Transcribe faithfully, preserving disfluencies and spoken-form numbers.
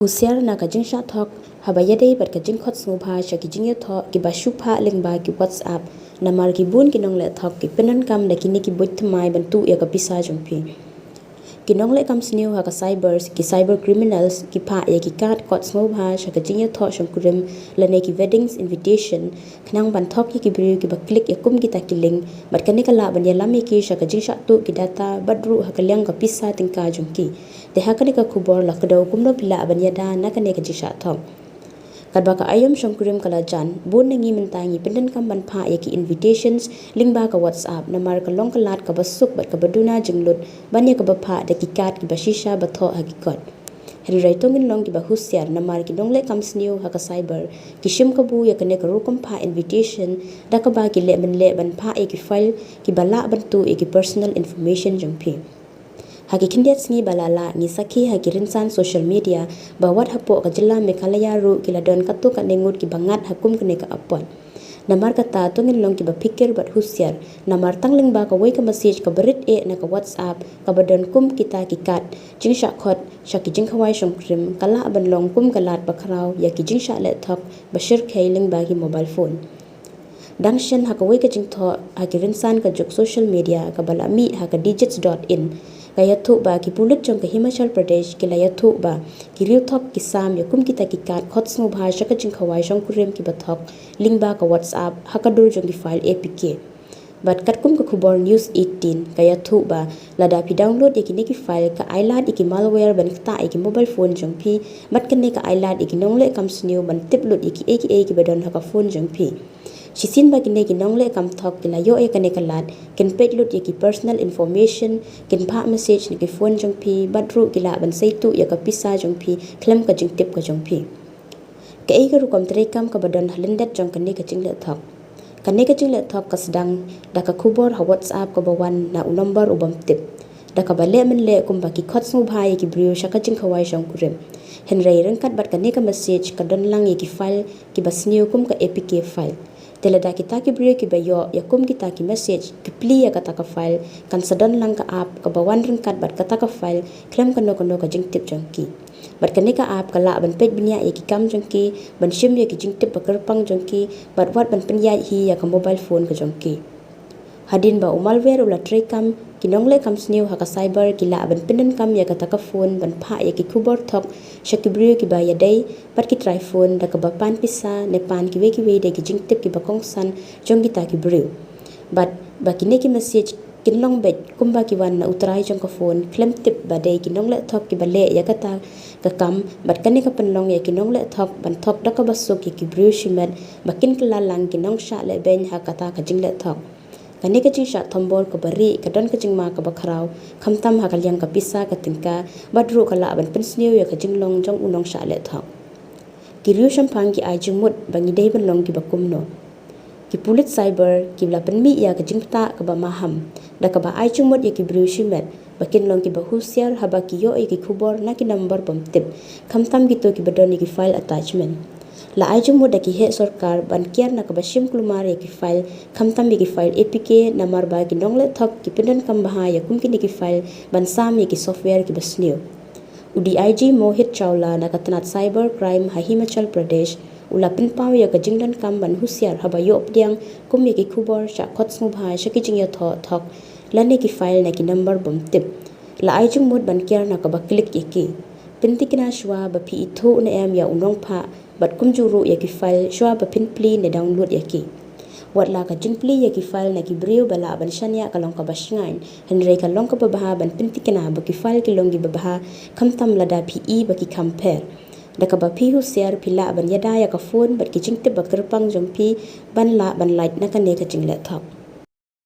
Husiar na ka jingshah thok haba ïadei bad ka jingkhot sngewbha sha ki jingïathoh kiba shu phah lyngba ki WhatsApp, namar ki bun ki nongleh thok ki pyndonkam da kine ki buit thymmai ban tuh ïa ka pisa jong phi. Ki nongleh kam sniew ha ka cyber, ki cyber criminals, ki phah ïa ki card khot sngewbha sha ka jingïathoh shongkurim lane ki weddings invitation, khnang ban thok ïa ki briew kiba click ïa kum kita ki link, bad kane ka lah ban ïalam ïa ki sha ka jingshah tuh ki data bad ruh ha ka liang ka pisa tyngka jong ki. Te ha kane ka khubor la kdew kumno phi lah ban ïada na kane ka jingshah thok. Katba ka aïom shongkurim ka la jan, bun na ngi mynta ngi pyndonkam ban phah ïa ki invitations lyngba ka WhatsApp, namar ka long ka lad kaba suk bad kaba duna jinglut ban ïa kaba phah da ki card kiba shisha ba thoh ha ki kot. Hynrei to ngin long kiba husiar, namar ki nongleh kam sniew ha ka cyber ki shim kabu ïa kane ka rukom phah invitation da kaba ki leh mynleh ban phah ïa ki file kiba lah ban tuh ïa ki personal information jong phi. Ha ki khyndiat sngi ba la lah ngi sakhi ha ki rynsan social media ba wat hapoh ka jylla Meghalaya ruh ki la don katto katne ngut kiba ngat ha kum kane ka apot. Namar kata to ngin long kiba phikir bad husiar, namar tang lyngba kawei ka message kaba rit eh na ka WhatsApp kaba don kum kita ki card jingshah khot sha ki jingkhawai shongkurim ka lah ban long kum ka lad ba khraw ïa ki jingshah leh thok ba shyrkhei lyngba ki mobile phone. Dang shen ha kawei ka jingthoh ha ki rynsan ka juk social media kaba la mih ha ka digits dot in, ka ïathuh ba ki pulit jong ka Himachal Pradesh ki la ïathuh ba ki riewthok ki sam ïa kum kita ki card khot sngewbha sha ka jingkhawai shongkurim kiba thok lyngba ka WhatsApp ha ka dur jong ki file A P K. Bad katkum ka khubor News eighteen ka ïathuh ba lada phi download ïa kine ki file ka ai lad ïa ki malware ban ktah ïa ki mobile phone jong phi, bad kane ka ai lad ïa ki nongleh kam sniew ban tip lut ïa kiei kiei kiba don ha ka phone jong phi. Shisien ba kine ki nongleh kam thok ki la ïoh ïa kane ka lad, kin peit lut ïa ki personal information, kin phah message na ki phone jong phi, bad ruh ki lah ban sei tuh ïa ka pisa jong phi khlem ka jingtip ka jong phi. Kaei ka rukom treikam kaba don ha lyndet jong kane ka jingleh thok? Kane ka jingleh thok ka sdang da ka khubor ha WhatsApp kaba wan na u nombar u bym tip, da kaba leh mynleh kumba ki khot sngewbha ïa ki briew sha ka jingkhawai shongkurim. Hynrei ryngkat bad kane ka message ka don lang ïa ki file kiba sniew kum ka A P K file. Te lada kita ki briew kiba ïoh ïa kum kita ki message ki plie ïa kata ka file, kan sa don lang ka app kaba wan ryngkat bad kata ka file khlem kano kano ka jingtip jong ki. Bad kane ka app ka lah ban peit bniah ïa ki kam jong ki, ban shim ïa ki jingtip ba kyrpang jong ki, bad wat ban pynïaid hi ïa ka mobile phone ka jong ki. Hadien ba u malware u la treikam, ki nongleh kam sniew ha ka cyber ki lah ban pyndonkam ïa kata ka phone ban phah ïa ki khubor thok sha ki briew kiba ïadei bad ki trai phone, da kaba pan pisa ne pan kiwei kiwei de ki jingtip kiba kongsan jong kita ki briew. Bad ba kine ki message kin long beit kumba ki wan na u trai jong ka phone khlem tip ba dei ki nongleh thok kiba leh ïa kata ka kam, bad kane ka pynlong ïa ki nongleh thok ban thok da kaba suk ïa ki briew shimet ba kin kylla lang ki nongshah lehbeiñ ha kata ka jingleh thok. Kane ka jingshah thombor kaba rieh ka don ka jingma kaba khraw, khamtam ha ka liang ka pisa ka tyngka, bad ruh ka lah ban pynsniew ïa ka jinglong jong u nongshah leh thok. Ki riew shemphang ki ai jingmut ba ngi dei ban long kiba kumno? Ki pulit cyber ki la pynmih ïa ka jingktah kaba maham, da kaba ai jingmut ïa ki briew shimet ba kin long kiba husiar haba ki ïoh ïa ki khubor na ki number bym tip, khamtam kito kiba don ïa ki file attachment. La ai jingmut da ki heh sorkar ban kiar na kaba shim kulmar ïa ki file, khamtam ïa ki file A P K, namar ba ki nongleh thok ki pyndonkam bha ïa kum kine ki file ban sam ïa ki software kiba sniew. U D I G Mohit Chawla na ka tnat Cyber Crime ha Himachal Pradesh u la pynpaw ïa ka jingdonkam ban husiar haba ïoh pdiang kum ïa ki khubor shah khot sngewbha sha ki jingïathoh thok lane ki file na ki number bym tip. La ai jingmut ban kiar na kaba click ïa ki. Pyntikna shuwa ba phi ithuh ne em ïa u nongphah, bad kumjuh ruh ïa ki file shuwa ba phin plie ne download ïa ki. Wat la ka jingplie ïa ki file na ki briew ba lah ban shaniah ka long kaba shngaiñ, hynrei ka long kaba bha ban pyntikna ba ki file ki long kiba bha, khamtam lada phi i ba ki kham pher. Da kaba phi husiar phi lah ban ïada ïa ka phone bad ki jingtip ba kyrpang jong phi ban lah ban lait na kane ka jingleh thok.